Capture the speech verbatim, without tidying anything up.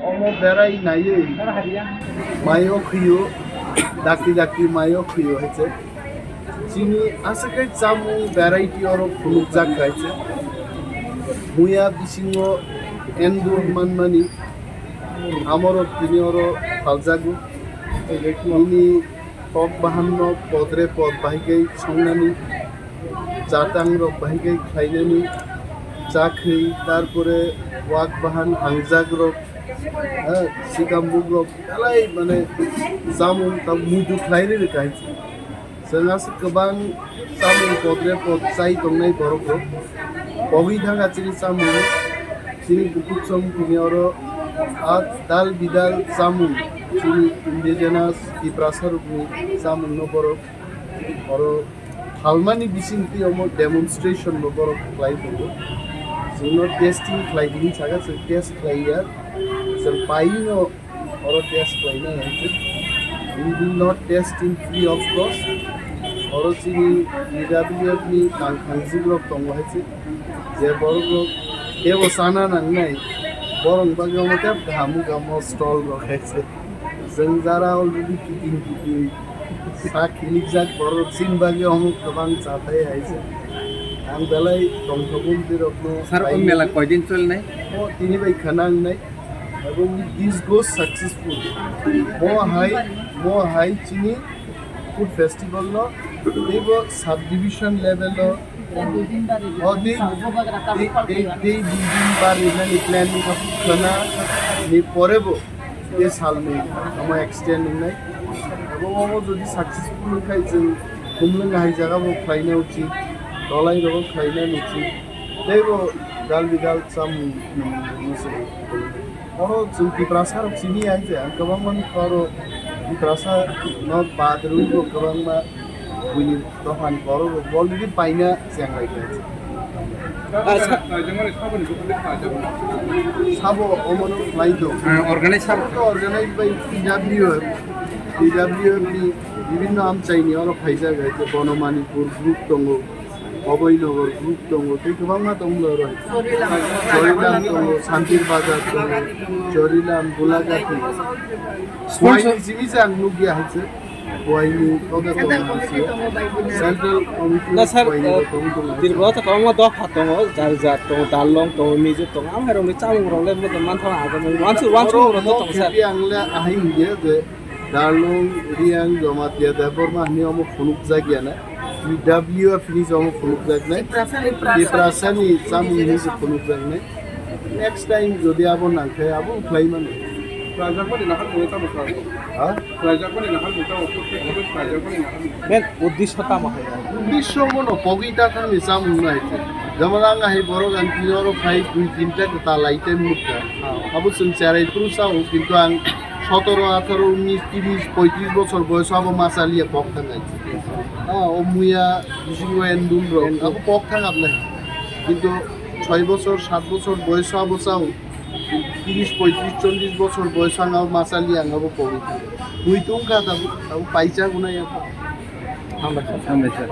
Omo berai naiwi mayo khwio, dakti dakti mayo khwio hai se. Chini aswk khe chamung variety oro phunukjak hai se. Muya bisingo endur manmani amorok tini oro phaljago. Nini kok bahanno podre pod bahai khe songnani, chatang rok bahai khe khlainani, chakhwi, tarpore wak bahan hangjak rok, ha, sikambuk rok belai mane chamung ta muitu khlai rwi rwkha hai se. Chwng aswk kwbang chamung podre pod chai tongnai borok rok. Pogwi thangkha chini chamung, chini bukhuk chong tini oro a dal bidal chamung, chini indigenous Tiprasa rokni chamung no borok oro phalmani bisingtwi omo demonstration bo borok khlai tongo. Chwngno testing khlai di hinwi saka, chwng test khlai ya, chwng paino oro test khlainai hai se. We will not test in free of cost. Oro chini T W F ni tangkhangjik rok tongo hai se. Je borok rok tebo sana nangnai, borok bagwi omo tebo kaham wngkha omo stall rok hai se. Chwng jara already kiting kiting sak hilikjak borok chini bagwi omo kwbang chathai hai se. Ang belai tongthok bumtwi rokno Sir, o mela koidin cholnai? O tini bai khana wngnai. Ebong this goes successful. Mo hai, mo hai chini food festival no teibo subdivision level no o tei tei tei tei building bari nani plan wngkha khana ni porebo tei salni omo extend wngnai. Ebong omo jodi successful wngkhai chwng khumlwng hai jaga bo khlaina uchit, tolai rogo khlaina uchit, teibo dal bidal chamung no se. Oro chwng Tiprasa rok simi hai je, ang kwbangma nukha oro Tiprasa no bad rwui bo kwbangma buini dophani borok rok already paina chenglai kha. Ah, sa- Sabo omono khlai do. Ah, organize sabo. Organize by T W F, T W F ni bibhinno amchaini oro phaijak hai je Bono Manipur group tongo. Abhaynagar group tongo, tei kwbangma tongo oro. Chorilam tongo, Santir Bazar tongo, Chorilam, Gulagati. Sponsor- Buaini simi se ang nukya hai se. Buaini koda tongo hai se. Central committee. Na sir, buaini eh, tongo tongo hai se. Tripura to kwbangma dopha tongo, Jarjat tongo, Darlong tongo, Mizo tongo. Ang hai rokni chamung rok le moto mantha ang, wansuk, wansuk rok tongo sir. Oro mo khepi ang le ahai hingye je Darlong, Riang, Jamatia, Debbarma hwnwi omo phunukjak ya na. T W F hwnwi se omo phunukjak nai. Tiprasa ni. Tiprasa ni chamung hwnwi se phunukjak nai. Next time jodi abo nang khe abo khlai mano. Khlaijakmani nahar mungwi tamo khlai? Ha? Khlaijakmani nahar mungwi tamo, khlaijakmani nahar mungwi. Men uddisho tamo hai? Uddisho mono pogwi ta thangni chamung nai khe. Jemon ang hai borok ang tini oro phai dui tinta kwtal item nukha. Ah. Abo chwng cherai phuru chao, kintu ang sotoro, atharo, unis, tris, poitris bochor boyoso abo ma chaliya pok thangnai. Ah, o muya bisingo endun rok, endun. Abo pok thang abnai. Kintu soi bochor, sat bochor boyoso abo chao. Tris, poitris, chollis bochor boyoso ang abo ma chaliya, ang abo pogwi thango. Mui tongkha tabuk, tabuk paisa gunai abo. Hambai sir. Hambai sir.